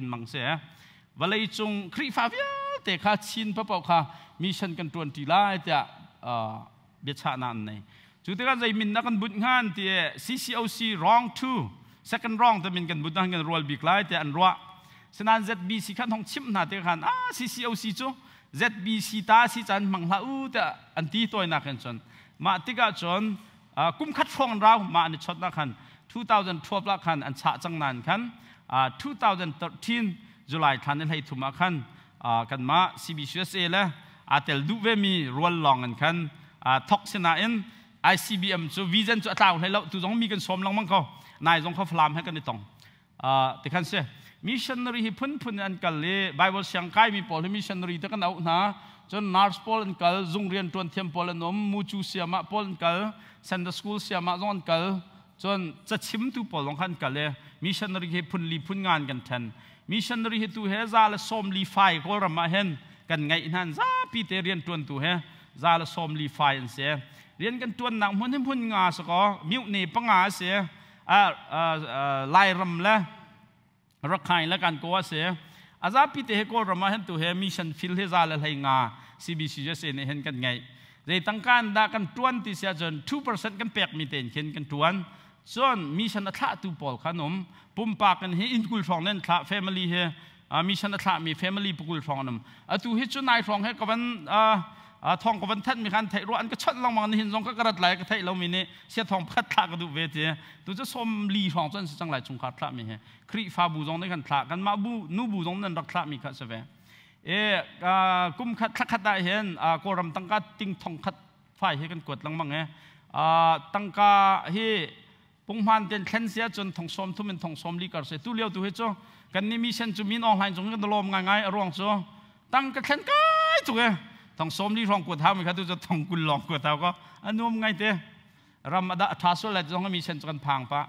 Mang se vawlei cung Khrihfa vialte kha Chin papaoh kha mission kan ṭuan ṭi lai tiah biachahnak an nei. Cu tikah zei min na kan bunh hngan ti CCOC wrong two second wrong te min kan bunh kan rual bik lai tiah an ruah. Sinain ZBC khan hong chimh hna ti khan ah CCOC cu ZBC ta si caan hmang hlah u tiah an ti tawinak in cun mah tikah cun kum khat hrawng rau mah an i chawt na khan 2012 ah khan an chah cang nain khan 2013 July thla ni hlei thum ah khan kanmah CBCUSA le aa tel duh ve mi rual lawng in khan thok sinain ICBM cu vision cu a tlau hlei lo tu zong mi kan sawm lengmang ko nai zong kho Falam he kan i tong ti khan si. Missionary hi phunphun an kal i Bible siang kaimi pawl hi missionary te kan auh hna. Cun nurse pawl an kal, zung rian ṭuan thiam pawl an um, mucu siamah pawl an kal, Sunday school siamah zong an kal, cun cachimtu pawl zong kha an kal i missionary hi phun li phun nga an kan ṭhen. Missionary hi tu he 145 Kawlram ah hin kan ngeih hna. Zapi te rian ṭuantu he 145 an si. Rian kan ṭuannak hmun hi hmun nga sakaw miohne panga a si. Lairam le Rakhine le kan ko a si. A zapi te he Kawlram ah hin tu he mission field he 115 CBCUSA nih hin kan ngeih. Zei tangka in dah kan tuan ti si ahcun 2% kan pekmi tein khin kan tuan. Cun mission a thlahtu pawl khan um. Pumpak in hi inn 20 hrawng nan thlah, family he mission a thlahmi family 20 hrawng an um. Atu hi cu nai hrawng he ka van thong ka van thanh mi khan theih ruah an ka chawnh lengmang. Nihin zong ka ka rat lai ka theih lomi nih sia thong pakhat thlah ka duh ve ti. Tu cu 40 hrawng cu an si cang lai chungkhar thlah mi he. Khrihfabu zong nih kan thlah, kanmah bu nu bu zong nan rak thlah mi kha si ve. E kum khat thla khat ah hin Kawlram tangka ting thong khat fai hi kan kuat lengmang e. Tangka hi punghman ten thlen sia cun thong 30 in thong 40 kar se. Tu lio tu hi cu kan ni mission cu min online cung kan lawm ngai ngai. A ruang cu tang ka thlen kai tuk e. Thong 40 hrawng kuat hau mi kha tu cu thong 20 lawng kuat hau ko. A nuam ngai te. Ram ada tha sual lai zong mission cu kan phang pa.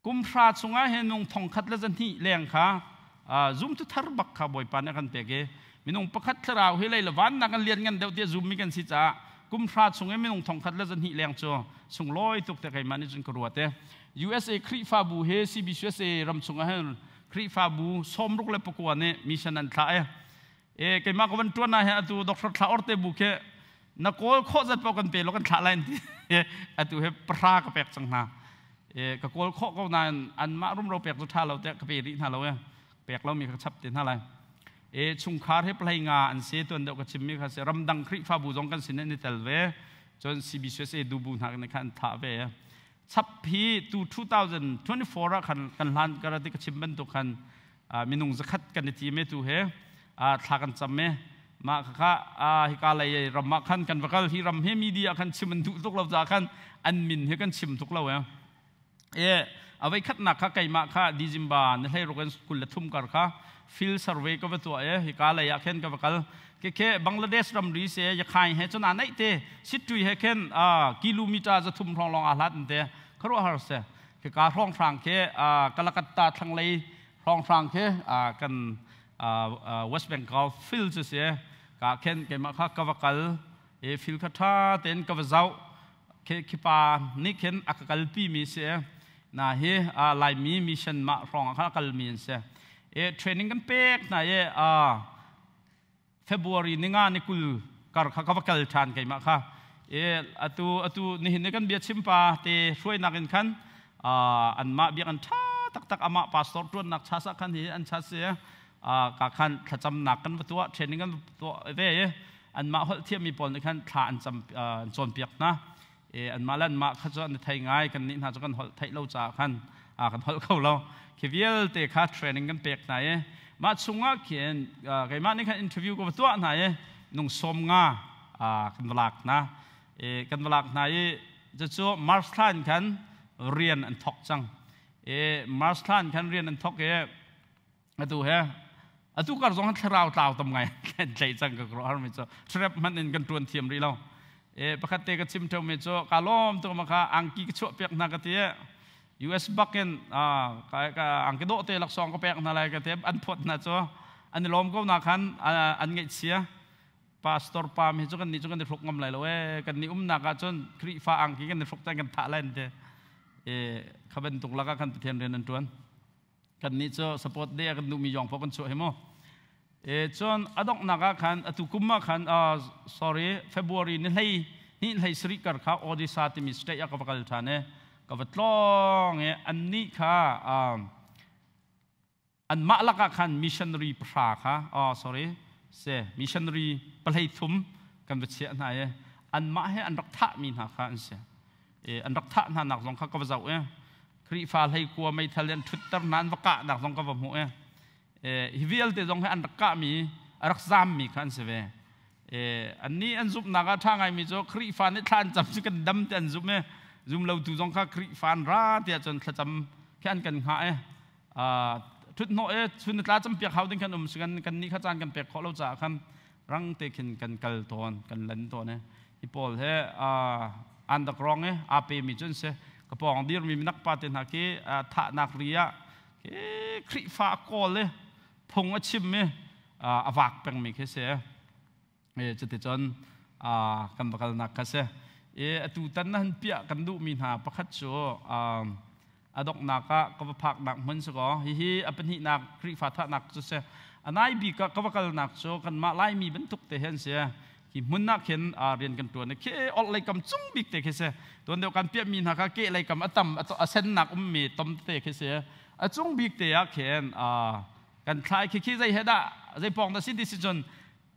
Kum hra chungah hin nung 1200 leng kha zumtu thar bak kha Bawipa nih a kan pek i minung pakhat thlarau hi lei le van nak an lian ngan deuh tiah zummi kan si caah kum hra chung i minung 1200 leng cu sunglawi tuk te keimah nih cun ka ruat e. USA Khrihfabu he CBCUSA ram chungah hin Khrihfabu 69 nih mission an thlah e. E keimah ka van tuan ah hin atu Dr. Thla Orte bu khi na kawl khawh zat paoh kan pe lo kan thlah lai ti. Atu he 10 ka pek cang hna. E ka kawl khawh ko nain anmah rumro pek cu ṭha lo te ka pe rih hna lo e. Pek lomi ka chap te hna lai. E chungkhar he 15 an se. Tuan deuh ka chimmi kha se. Ramdang Khrihfabu zong kan sin in i tel ve, cun CBCUSA dubu hna ne kha an thah ve. Chap hi tu 2024 ah khan kan hlan karati ka chim bantuk khan minung 100 kan i tim e. Tu he thla kan cam e. Mah kha hika lei ram ah khan kan va kal. Hi ram he media khan chim an duh tuk lo ca khan an min he kan chim tuk lo e. E avei khatnak kha keimah kha December ni 16 in 23 kar kha field survey ka va tuah e. Hika lei ah khin ka va kal ke ke Bangladesh ram ri se Yakhai he chun a naih te Sittui he khen kilometer 300 hrawng long a hlat te kharuah har se. Ke ka hrawng hrang ke Kalakatta thlanglei hrawng hrang ke kan West Bengal field cu si ka khen keimah kha ka va kal e. Field kha tha tein ka va zau ke khipa nih khin a ka kalpi mi si na hi Laimi mission mah hrawng kha kal mi an si e. Training kan pek na e. February 25 ni 20 kar kha ka va kal ṭhan keimah kha e. Atu nihin ni kan bia chimpa te hruainak in khan anmah biak an ṭha taktak. Amah pastor ṭuannak cha sa khan hi an cha si ka khan thlacamnak kan va tuah, training kan tuah ve i anmah holh thiammi pawl nih khan thla an cam, an cawnpiak hna e. Anmah le anmah kha cu an thei ngai. Kan nih hna cu kan holh theih lo caah khan kan holh kho lo. Khi vialte kha training kan pek hna i mah chungah khin keimah nih khan interview ka va tuah hna i nung 50 kan va lak hna e. Kan va lak hna i cucu March thla in khan rian an thok cang e. March thla in khan rian an thok i atu he atu kar zong thlarau tlau tam ngai tlaih cang. Ka kro har mi cu trap hman in kan tuan thiam rih lo e. Pakhat te ka chim theu mi cu ka lawm tu ma kha angki ka chuah piak hna ka ti. US bakin ka ka angki do te laksawng ka pek hna lai ka ti. An phot hna cu an i lawm ko na khan an ngaih chia. Pastor pa mi cu kan nih cu kan i hruk ngam lai lo e. Kan nih umnak ah cun Khrihfa angki kan i hruk cang kan thah lai te e. Kha bantuk laka kan Pathian rian an tuan. Kan nih cu support de kan duhmi yong pawh kan chuah hi mu. E cun a donghnak ah khan atu kum ah khan sorry, February ni hlei hnih hlei sarih kar kha Odisha timi state ah ka va kal ṭhan i ka va tlawng i annih kha anmah lakah khan missionary 10 kha, oh sorry, se missionary 13 kan va chiah hna i anmah he an rak thahmi hna kha an si. An rak thah hna nak zong kha ka va zoh i Khrihfa 19 meithal an ṭhutter hna, an va kahnak zong ka va hmuh i hi vialte zong hi an rak kahmi, a rak zaammi kha an si ve. Annih an zumhnak ah ṭha ngaimi cu Khrihfa nih thla an cam cu kan dam ti an zumh i zum lotu zong kha Khrihfa an ra tiah cun thlacam khi an kan hngah i ṭhuthnawh i chun tla campiak hau ding khan um si. Kan nih kha caan kan pek khawh lo caah khan rang te khin kan kal tawn, kan lan tawn i hi pawl he an dak rong i aa pemi cu an si. Ka pawng dirmi minak pa te hna khi thahnak ri ah Khrihfa a kawl i phung a chim i a vak pengmi khi si. Cuticun kan va kalnak kha si. Atu tan na han piah kan duhmi hna pakhat cu a donghnak ah ka va phaknak hmun si kaw, hihi a pahnihnak Khrihfa thahnak cu si. A nai bik ah ka va kalnak cu kanmah Laimi bantuk te hin si. Hi hmun ah khin rian kan ṭuan i khi orh lei kam cung bik te khi si. Tuan deuh kan piahmi hna kha ke lei kam a tam a sennak ummi tom te khi si. A cung bik te ah khin kan thlai. Khi khi zei he dah, zei pawng dah si ti si cun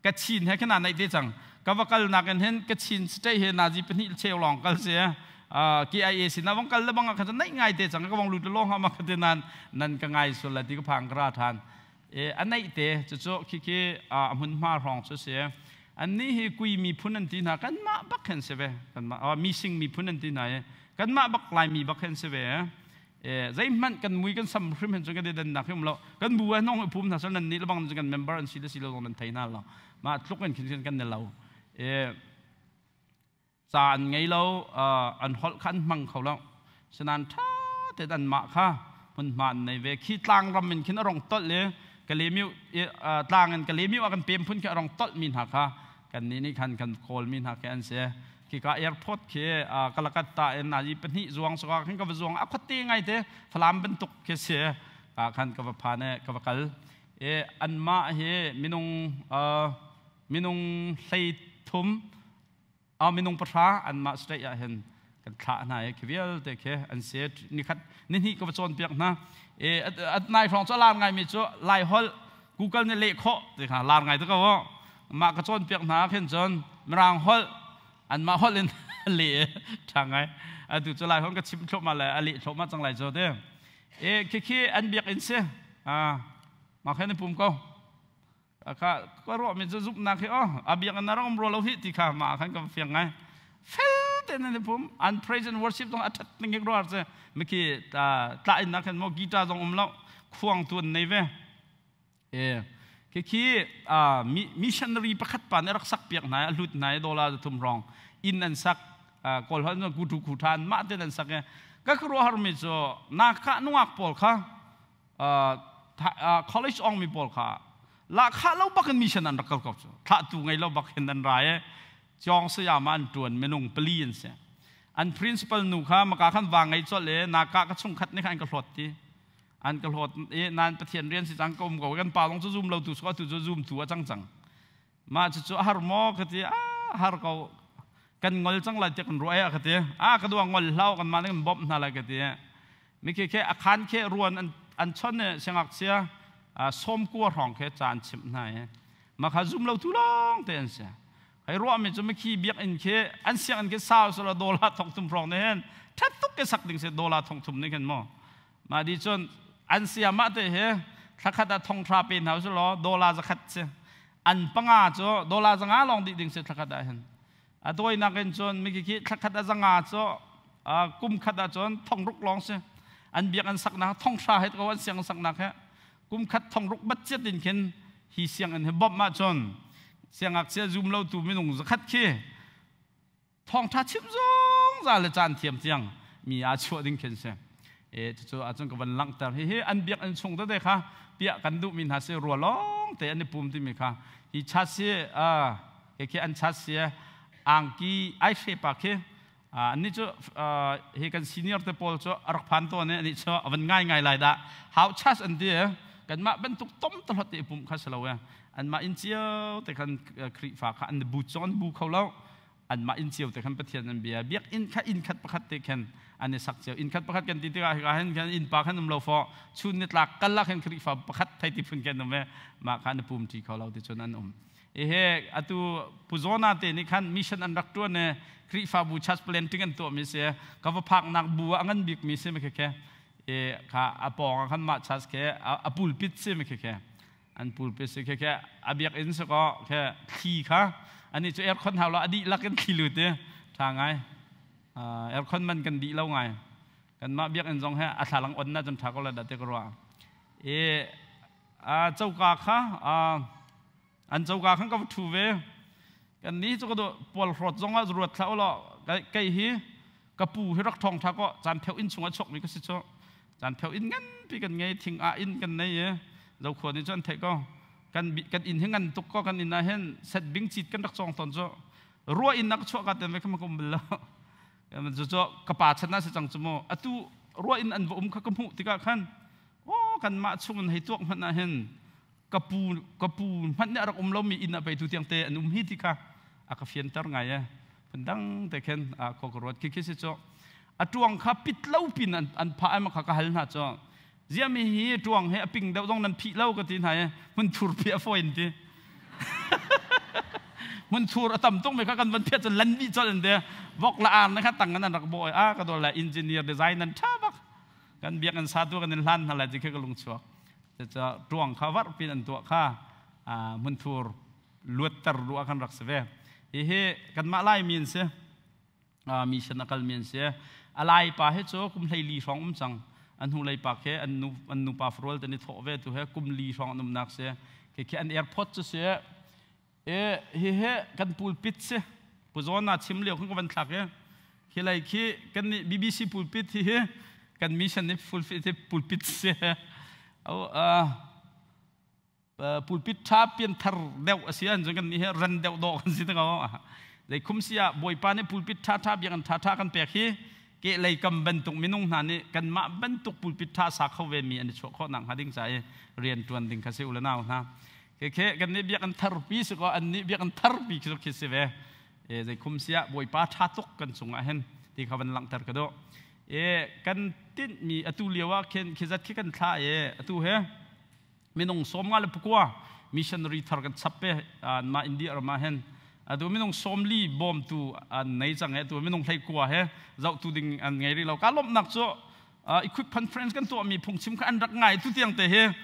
Kachin he khin naih te cang. Ka va kal nak in hin Kachin state he nazi 2 cheu lawng kal si. KIA sin na vong kal le bang ah khan naih ngai te cang. Ka vong lut lo ha ma ka te nan nan ka ngai sul la ti ka phang ka ra than e. A naih te cu cu khi khi a hmun hma hrawng cu si. An ni hi kui miphun an ti hna, kan mah bak hen si ve. Kan mah mising miphun an ti hna i kan mah bak Laimi bak hen si ve. Zeihmanh kan mui kan sam hrim hen cu kan i dannak hi um lo. Kan bu ah nong pum hna so nan nih lebang kan member an si le si lo zong nan thei hna lo. Mah tluk in khin kan ne lo. Ca an ngei lo, an holh kha an hmang kho lo. Sinan ṭha te an mah kha hmunhma an nei ve. Khi tlang ram in khin a rong tolh i Kalemiu tlang in Kalemiu ah kan pem phun khi a rong tolh mi hna kha kan nih nih khan kan kawl mi hna khi an si. Khi ka airport khi Kalakatta in nazi 2 zuang so khin ka va zuang a khuate ngai te, Falam bantuk khi si. Ka khan ka va phan e, ka va kal e. Anmah hi minung 13, minung 10 anmah state ah hin kan thlah hna i khi vialte khi an si. Nikhat nihnih ka va cawnpiak hna. E at nai hrawng cu lar ngaimi cu Lai holh Google nih leh khawh ti kha lar ngai te ko. Mah ka cawnpiak hna khin cun Mirang holh anmah holh in leh ṭha ngai. Atu cu Lai holh ka chim thluahmah le a leh thluahmah cang lai cu te. E khi khi an biakinn si. Mah khan i pum ko. Ka ka ruahmi cu zumhnak hi oh a biakinn na rak um rua lo hi ti kha mah khan ka fiang ngai. Fel tein an i pum, an praise and worship zong a ṭhat ning hi ruar cu mikhi tla in nak khan mo guitar zong um lo, khuang tu an nei ve. E khi khi missionary pakhat pa nih rak sak piak hna, a hlut hna i dollar 300 rong inn an sak. Kawl hon ku tu ku than mah ten an sak. E ka khuaruahhar mi cu na kha nungak pawl kha, college ong mi pawl kha lahkhah lo bak in mission an rak kal ko cu. Thlahtu ngei lo bak hin an ra i Chong sayama an tuan, minung 4 an si. An principal nu kha maka khan wa ngei chol e naka ka chungkhat nih khan an ka hlawt ti, an ka hlawt i nan Pathian rian si cang, ka um ko. Kan pa long cu zum lo tu so tu cu zum tu a cang cang. Mah cu cu a har maw ka ti. A har ko, kan ngol cang lai tiah kan ruah e ka ti. A ka duang ngol hlau, kan mah nih kan bawmh hna lai ka ti. Mi khi khi a khan khi ruan an chon i siangngakchia 90 hrawng khi ca an chimh hna i mah kha zum lo tu lawng te an si. Hei ruahmi cu mikhi biakinn khi an sianginn khi sau sala dollar 30 hrawng nih hin ṭhat tuk ke sak ding si, dollar 30 nih khin maw. Mah di cun an siamah te hi thlakhat ah 1000 pe hna usih law dollar 100 si. An 5 cu dollar 500 lawng dih ding si thlakhat ah hin. A tawinak in cun miki khi thlakhat a 500 cu kum khat ah cun 6000 lawng si. An biak an saknak 1000 he ko, an siang saknak he kum khat 6000 bat chiat in khin hi sianginn hi bawmh ahcun siangngakchia zum lo tu minung 100 khi thawngtha chim zungzal le caan thiam tiang mi aa chuah ding khin si. E cucu ahcun ka van langhter. Hihi an biakinn chung tete kha piah kan duhmi hna si. Rua lawng te an i pum timi kha hi chat si, khi an chat si, angki ai hre pa khi. Annih cu hi kan senior te pawl cu a rak phan tawn i anih cu a van ngai ngai lai dah. How chas an ti kanmah bantuk tom tahlot te pum kha si lo e. Anmah inn cio te khan Khrihfa kha an bu cu an bu kho lo. Anmah inn cio te khan Pathian an bia. Biakinn kha inn khat pakhat te khan an i sak cio. Inn khat pakhat kan ti tikah hika hin khan innpa khan um lo fo. Chun ni tlak kal ah khan Khrihfa pakhat thei ti phun khan um e. Mah kha an pum ṭi kho lo ti cun an um. Ehe atu Puzona te nih khan mission an rak tuan e Khrihfabu church planting an tuah mi si ka va phaknak bu ah a ngan bik mi si me khe e kha a pawng ah khan mah church khe a pulpit si me khe an pulpit si khe khe a biakinn si ko khe thli kha ani cu aircon hau lo a dih lak in thli lut i tha ngai aircon man kan dih lo ngai kan mah biakinn zong he a thlalang on na cun tha ko la da te ka ruah e a coka kha an coka khan ka va ṭhu ve. Kan nih cu ka dawh pualhrawt zong ah ruat thlah ulaw kei hi ka pu hi rak ṭhawng ṭha kaw caan pheu inn chungah chuakmi ka si cu. Caan pheu inn nganpi kan ngei, thing ah inn kan nei i zokhua nih cu an theih ko. Kan kan inn hi ngan tuk ko, kan inn ah hin set bing cit kan rak cawng tawn cu. Rua inn ah ka chuah ka ten ve kha ma ka um bal lo. Cucu ka pa chan ah si cang cu mu. Atu rua inn an va um kha ka hmuh tikah khan aw kanmah chung in hei tuak hmanh ah hin ka pu ka pu hmanh nih a rak um lomi inn ah pei tu tiang te an um hi ti kha a ka fianter ngai e. Phundang te khin a kho ka ruat. Khi khi si cu a tuang kha pit lo pin an phah ai ma kha ka hal hna cu ziami hi tuang he a ping deuh zong nan phih lo ka ti hna i hmun thur phih a fawi in ti. Hmun thur a tam tuk mi kha kan van phiat cun lan dih colh in ti. Vok la ar na kha tang an rak bawi a ka dol la engineer design nan tha bak. Kan biak an sa tu kan in hlan hna lai ti khi ka lung chuak. Cucaah tuang kha varh pin an tuah kha hmunthur luatter ruah kan rak si ve. Hihi kanmah Laimi an si. Mission a kalmi an si. A lai pa hi cu kum 14 hrawng um cang. An hnu lei pa khi an nu an nupa farual te ni thawh ve tu he kum li hrawng an umnak si. Khi khi an airport cu si. E hihi kan pulpit si. Puzawn na chim lio khan ka van thlak i khi lei khi kan nih BBC pulpit hi hi kan mission nih pulpit pulpit si. Pulpit tha pian thar deuh a si an cun kan nih hi ran deuh dawh kan si ko. Zei khum si ah Bawipa nih pulpit tha tha biakinn tha tha kan pek hi ke lei kam bantuk minung hna nih kanmah bantuk pulpit tha sa kho ve mi an i chuah khawh nak hnga ding ca i rian tuan ding kha si u le nau hna. Ke kan nih biakinn thar pi si ko, an nih biakinn thar pi khi khi si ve. E zei khum sia Bawipa tha tuk kan cungah hin ti kha van langhter ka duh. E kan tinh mi atu lio ah khin khi zat khi kan thla e atu he minung 54 missionary thar kan chap pe an ma India ram ah hin atu minung 40 bawmtu an nei cang e. Atu minung 19 he zohtu ding an ngei rih lo. Ka lawmhnak cu equip conference kan tuahmi phungchim kha an rak ngai. Tu tiang te hi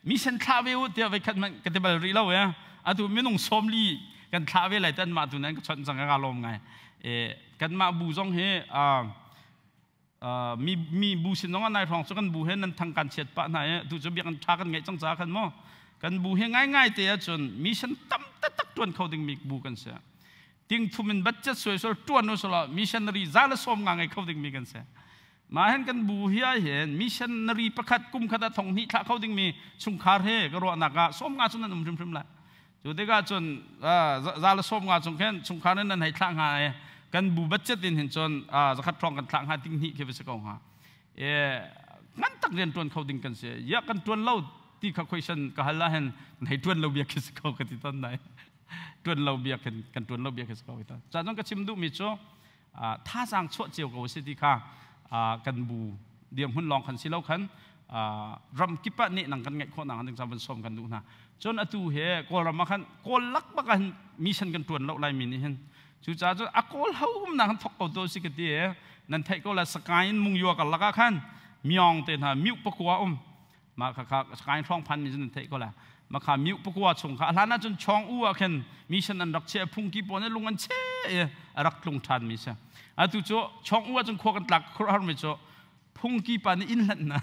mission thlah ve u tiah voi khat hmanh ka ti bal rih lo e. Atu minung 40 kan thlah ve lai tan mah tu nan ka chawnh cang, ka lawm ngai. E kanmah bu zong hi mi mi bu sin zong nai hrawng cu kan bu he nan thang kan chiat pah hna e. Tu cu biakinn tha kan ngeih cang ca khan mo kan bu he ngai ngai te ahcun mission tam taktak tuan kho ding mi bu kan si. Ting thum in budget suai sual tuan u sala missionary 150 ngei kho ding mi kan si. Ma hen kan bu hi ah hin missionary pakhat kum khat ah 2000 thlah kho ding mi chungkhar he ka ruahnak ah 50 cun an um hrimhrim lai. Cu tikah cun 150 chung khin chungkhar in nan hei thlah hnga e kan bu budget in hin cun 100 hrawng kan thlah hnga, ting hnih khi va si ko hnga. E ngan tak rian tuan kho ding kan si ya. Kan tuan lo ti kha question ka hal ah hin hei tuan lo bia khi si ko ka ti ton nai. Tuan lo bia kan kan tuan lo bia khi si ko ta. Ca ka chim duh mi cu thazaang chuah cio ko si ti kha kan bu dirhmun lawng khan si lo khan ram kip ah nih nang kan ngeih khawh nak ding van som kan duh hna. Cun atu he Kawlram ah khan Kawl lak bak ah mission kan tuan lo lai mi nih hin. Cu ca cu a Kawl ho um na kan thok ko to si ka ti e. Nan theih ko la, Sakain Mungyo kar lak ah khan Myong te hna miu pakua um ma kha kha Sakain hrawng phan mi nan theih ko la. Ma kha miu pakua chung kha hlan ah cun Chong U ah khin mission an rak che, phungki pawl nih lung an che i a rak tlung than mi si. Atu cu Chong U ah cun khua kan tlak khur har mi cu phungki pa nih inn hlanh na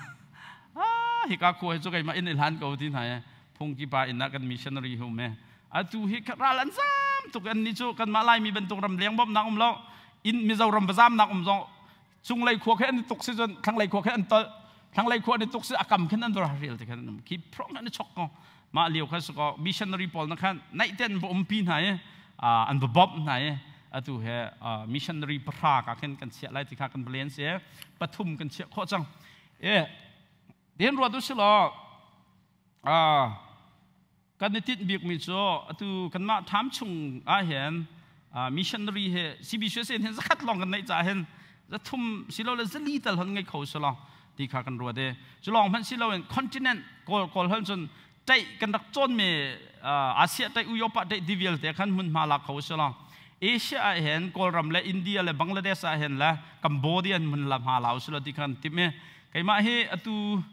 ah hika khua hi cu keimah inn i hlan ko ti hna e. Phungki pa inn ah kan missionary hum e. Atu hi ral an zam tuk. An ni cu kanmah Laimi bantuk ram leng bawmhnak um lo in Mizoram bazam nak um zong cunglei khua khi an i tuk si cun thlanglei khua khi an tolh, thlanglei khua an i tuk si a kam khin an ra rial ti khan an um khi prong an i chok ko. Mah lio kha su ko missionary pawl na khan naih ten va umpi hna i an va bawmh hna i. Atu he missionary pahra ka khin kan chiah lai ti kha kan plan si. Pathum kan chiah khawh cang. E den ruat u silaw kan i tinh bikmi cu atu kanmah tham chung ah hin missionary he CBCUSA hin zakhat lawng kan neih caah hin zathum silole zali tal hon ngei kho silo ti kha kan ruat i cu lawng hmanh silo in continent kawl kawl hon cun taih kan rak cawn mi Asia taih Uyopa taih ti vialte khan hmunhma lak kho silo. Asia ah hin Kawlram le India le Bangladesh ah hin le Cambodia hmun la hma lau silo ti khan tim i keimah hi atu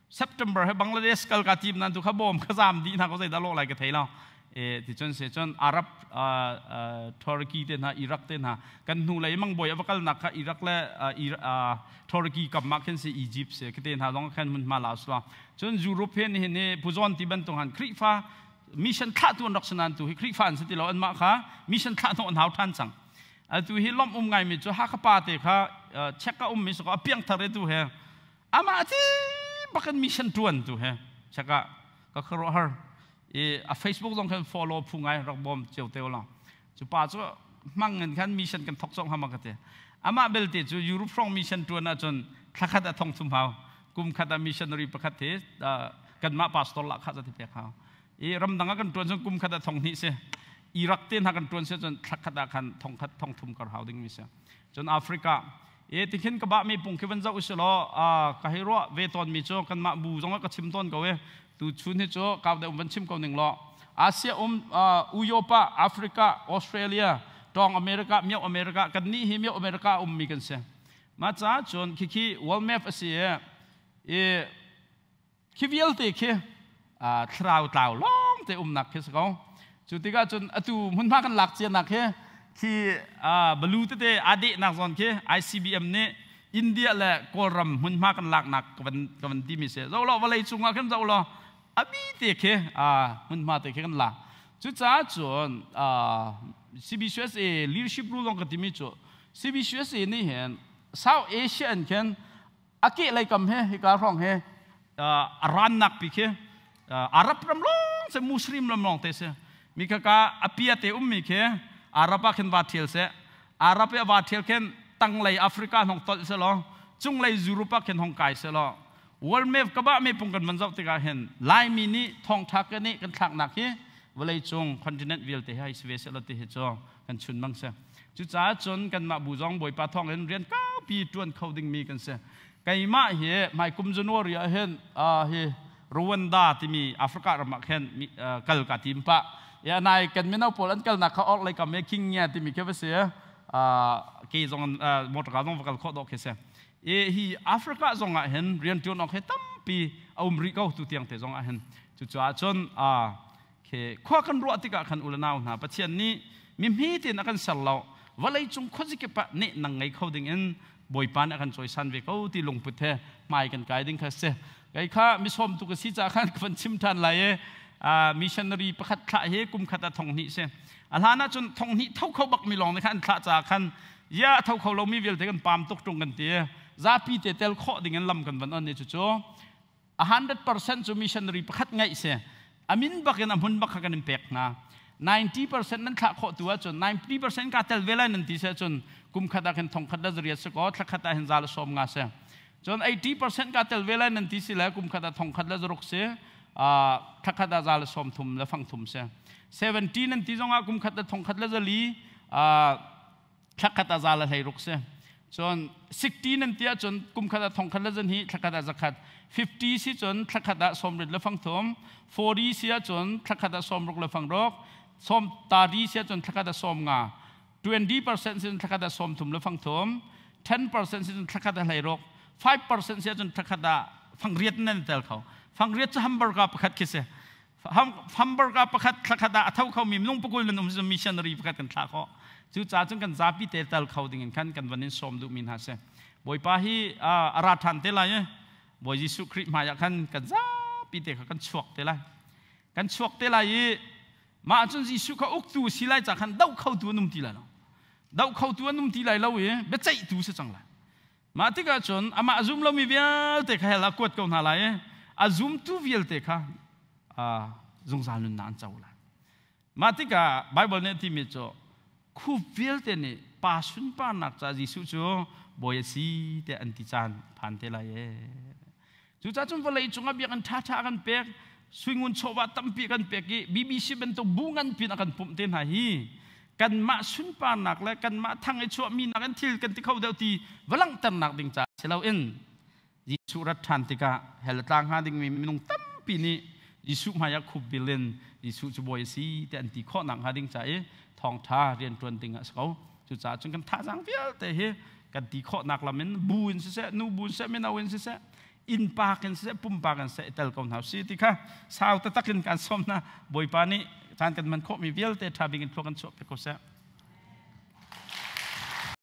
September he Bangladesh kal ka tim nan tu kha bom kha zam dih hna ko, zeidah lawh lai ka thei lo. E ti cun se cun Arab, Turkey te hna, Iraq te hna, kan hnu lei mang boi ava kal nak kha Iraq le Turkey kam ma khin si, Egypt se kete hna zong khan mun ma la sla. Cun Europe he ni ni puzon ti bantuk han Khrifa mission thlah tu an rak sanan tu hi Khrifa an si ti lo, an mah kha mission thlah no an hau than cang. Atu hi lom um ngai mi chu Hakha pa te kha check ka um mi so ka piang thar tu he amah ti bakan mission tuan tu he chaka ka kharo har i a Facebook zong khan follow phu ngai rak bom cheu teu la. Chu pa chu mang in khan mission kan thok chong hama ka te. Amah belte chu Europe from mission tuan ah cun thlakhat a thong thum hau, kum khat a missionary pakhat the kan mah pastor la kha zati pek hau. I ramdang ah kan tuan cun kum khat a thong hnih si. Iraq te hna kan tuan si cun thlakhat ah khan thong khat thong thum kar hau ding mi si. Cun Africa e tikhin ka ba mi pung khi van zau usih law, ka hei ruah ve tawn mi cu kanmah bu zong ah ka chim tawn ko e. Tu chun hi cu kau deuh van chim ko ning law, Asia um, Uyopa, Africa, Australia, tawng America, Miao America, kan nih hi Miao America um mi kan si. Ma ca cun khikhi world map a si i khi vialte khi thlarau tlau lawng te umnak khi si ko. Cu tikah cun atu hmunhma kan lak cianak hi khi balu tete aa dehnak zawn khi ICBM nih India le Kawlram hmunhma kan laknak ka van timi si. Zoh law, vawlei cungah khin zoh law, abi te khi hmunhma te khi kan lak. Cucaah cun CBCUSA leadership rule zong ka timi cu CBCUSA nih hin South Asia in khin a kehlei kam he hika hrawng he a rannak pi khi Arab ram lawng se, Muslim ram lawng te si. Mi kha ka a pia te ummi khi Arab ah khin va thial se. Arab i va thial khin tanglei Africa hong tolh se law, cunglei Europe ah khin hong kai se law, world map ka ba me pung kan van zoh tikah hin Laimi nih thawngtha kan nih kan thlaknak hi vawlei cung continent vialte hi si ve se law ti hi cu kan chun mang se. Cucaah cun kanmah bu zong Bawipa thawng in rian kaupi ṭuan kho dingmi kan si. Keimah hi hmai kum January ah hin hi Rwanda timi Africa ram ah khin kal ka tim pah. Ya nai kan mino pawl an kalnak kha orh lei kam e Kenya timi khi va si. Ke zong motor ka zong va kal khawh dawh khi si. E hi Africa zong ah hin rian ṭuan awk he tampi a um rih ko tu tiang te zong ah hin. Cucaah cun Khi khua kan ruah tikah khan u le nau hna, Pathian nih mi hme tein a kan ser lo, vawlei cung khuazikip ah neh nang ngei kho ding in Bawipa nih a kan cawisan ve ko ti lungput he hmai kan kai ding kha si. Kei kha misawm tu ka si caah khan ka van chim ṭhan lai i missionary pakhat thlah hi kum khat ah thong hnih si. A hlan ah cun thong hnih tho kho bak mi lawng nih khan an thlah caah khan ya tho kho lomi vialte kan pam tuk ṭung kan ti. Zapi te tel khawh ding in lam kan van on i cucu 100% cu missionary pakhat ngaih si. Amin bak in a hmun bak kha kan in pek hna. 90% nan thlah khawh tu ahcun, 90% ka tel ve lai nan ti si ahcun, kum khat ah khin thong khat le zariat si kaw, thla khat ah hin za le sawm nga si. Cun 80% ka tel ve lai nan ti si le, kum khat ah thong khat le zaruk si, thla khat ah za le sawm thum le fang thum si. 70 nan ti zong ah kum khat le thong khat le zali, thla khat ah za le hlei ruk si. Cun 60 nan ti ahcun kum khat ah thong khat le zan hi, thla khat ah zakhat. 50 si cun thla khat ah sawm rit le fang thum. 40 si ahcun thla khat ah sawm ruk le fang ruk. Sawm tari si ahcun thla khat ah sawm nga. 20% si cun thla khat ah sawm thum le fang thum. 10% si cun thla khat ah hlei ruk. 5% si ahcun thla khat ah fang riat nan tel kho. Fang riat cu hamburger pakhat khi si. Hamburger pakhat thla khat ah a tho kho mi minung pakul nan um si, missionary pakhat kan thlah khawh. Cucaah cun kan zapi te tel kho ding in khan kan van in sawm duh mi hna si. Bawipa hi a ra ṭhan te lai i Bawi Jesuh Khrih hmai ah khan kan zapi te kha kan chuak te lai. Kan chuak te lai i mah cun Jesuh kha uktu si lai ca khan doh khotu an um ti lai lo. Doh khotu an um ti lai lo i biaceihtu si cang lai. Mah tikah cun amah a zum lomi vialte kha hell ah kuat ko hna lai i a zumtu vialte kha zungzal nunnak an co lai. Mah tikah Baibal nih a timi cu Khup vialte nih pa sunparnak ca Jesuh cu bawi a si tiah an ti caan phan te lai ee. Cucaah cun vawlei cungah biakinn ṭhaṭha a kan pek, suingun chawva tampi a kan pek i BBC bantuk bu nganpi in a kan pumh te hna hi kanmah sunparnak le kanmah thang i chuahmi nak in thil kan ti kho deuh ti va langhternak ding caah si loin Jesuh rat ṭhan tikah hell a tla hnga dingmi minung tampi nih Jesuh hmaiah khup bil in Jesuh cu bawi a si tiah an ti khawh nakhnga ding ca i thawngṭha rianṭuan ding ah a si ko. Cucaah cun kan thazaang vialte hi kan ti khawhnak lam in bu in siseh, nu bu in siseh, mino in siseh, innpa in siseh, pumpak in siseh i tel ko hna usih ti kha sau taktak in kan sawm hna. Bawipa nih caan kan hman khawhmi vialte ṭha bik in thlua kan chuah piak ko seh.